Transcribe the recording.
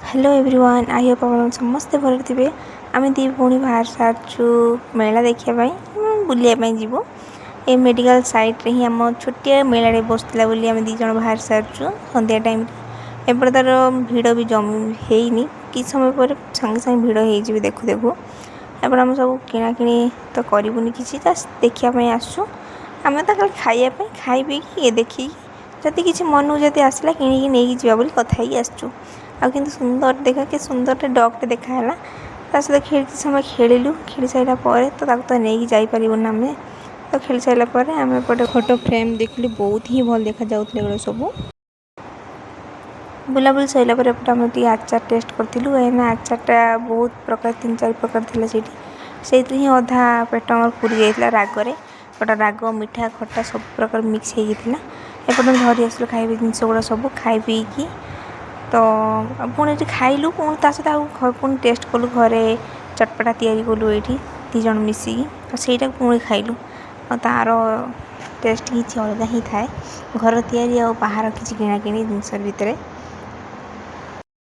Hello everyone, I Hope ଆପଣ ସମସ୍ତେ ଭଲରେ ଥିବେ। ଆମେ ଦୁଇ ଭଉଣୀ ବାହାରି ସାରିଛୁ ମେଳା ଦେଖିବା ପାଇଁ, ବୁଲିବା ପାଇଁ ଯିବୁ। ଏ ମେଡ଼ିକାଲ ସାଇଡ଼୍ରେ ହିଁ ଆମ ଛୋଟିଆ ମେଳାରେ ବସିଥିଲା ବୋଲି ଆମେ ଦୁଇ ଜଣ ବାହାରି ସାରିଛୁ ସନ୍ଧ୍ୟା ଟାଇମ୍ରେ। ଏପଟେ ତାର ଭିଡ଼ ବି ଜମି ହେଇନି। କିଛି ସମୟ ପରେ ସାଙ୍ଗେ ସାଙ୍ଗେ ଭିଡ଼ ହେଇଯିବେ ଦେଖୁ ଦେଖୁ। ଏପଟେ ଆମେ ସବୁ କିଣାକିଣି ତ କରିବୁନି କିଛି, ଜଷ୍ଟ ଦେଖିବା ପାଇଁ ଆସିଛୁ। ଆମେ ତ ଖାଲି ଖାଇବା ପାଇଁ, ଖାଇ ପିଇକି ଇଏ ଦେଖିକି ଯଦି କିଛି ମନକୁ ଯଦି ଆସିଲା, କିଣିକି ନେଇକି ଯିବା ବୋଲି କଥା ହେଇକି ଆସିଛୁ। ଆଉ କିନ୍ତୁ ସୁନ୍ଦର ଦେଖା, କି ସୁନ୍ଦରଟେ ଡଗ୍ଟେ ଦେଖା ହେଲା। ତା ସହିତ କିଛି ସମୟ ଖେଳିଲୁ। ଖେଳି ସାରିଲା ପରେ ତ ତାକୁ ତ ନେଇକି ଯାଇପାରିବୁନି ଆମେ। ତ ଖେଳି ସାରିଲା ପରେ ଆମେ ଏପଟେ ଫଟୋ ଫ୍ରେମ୍ ଦେଖିଲୁ, ବହୁତ ହିଁ ଭଲ ଦେଖାଯାଉଥିଲା ଏଗୁଡ଼ା ସବୁ। ବୁଲାବୁଲି ସରିଲା ପରେ ଏପଟେ ଆମେ ଟିକେ ଆଚାର ଟେଷ୍ଟ କରିଥିଲୁ, କାହିଁକିନା ଆଚାରଟା ବହୁତ ପ୍ରକାର, ତିନି ଚାରି ପ୍ରକାର ଥିଲା ସେଇଠି। ସେଇଥିରେ ହିଁ ଅଧା ପେଟ ଆମର ପୁରି ଯାଇଥିଲା ରାଗରେ। ଗୋଟେ ରାଗ, ମିଠା, ଖଟା ସବୁ ପ୍ରକାର ମିକ୍ସ ହେଇକି ଥିଲା। ଏପଟେ ଆମେ ଧରି ଆସିଲୁ ଖାଇବା ଜିନିଷ ଗୁଡ଼ା ସବୁ। ଖାଇ ପିଇକି ତ ପୁଣି ଏଠି ଖାଇଲୁ। ପୁଣି ତା ସହିତ ଆଉ ପୁଣି ଟେଷ୍ଟ କଲୁ, ଘରେ ଚଟପଟା ତିଆରି କଲୁ ଏଇଠି ଦୁଇ ଜଣ ମିଶିକି ଆଉ ସେଇଟାକୁ ପୁଣି ଖାଇଲୁ। ଆଉ ତା'ର ଟେଷ୍ଟ କିଛି ଅଲଗା ହିଁ ଥାଏ, ଘର ତିଆରି ଆଉ ବାହାର କିଛି କିଣାକିଣି ଜିନିଷ ଭିତରେ।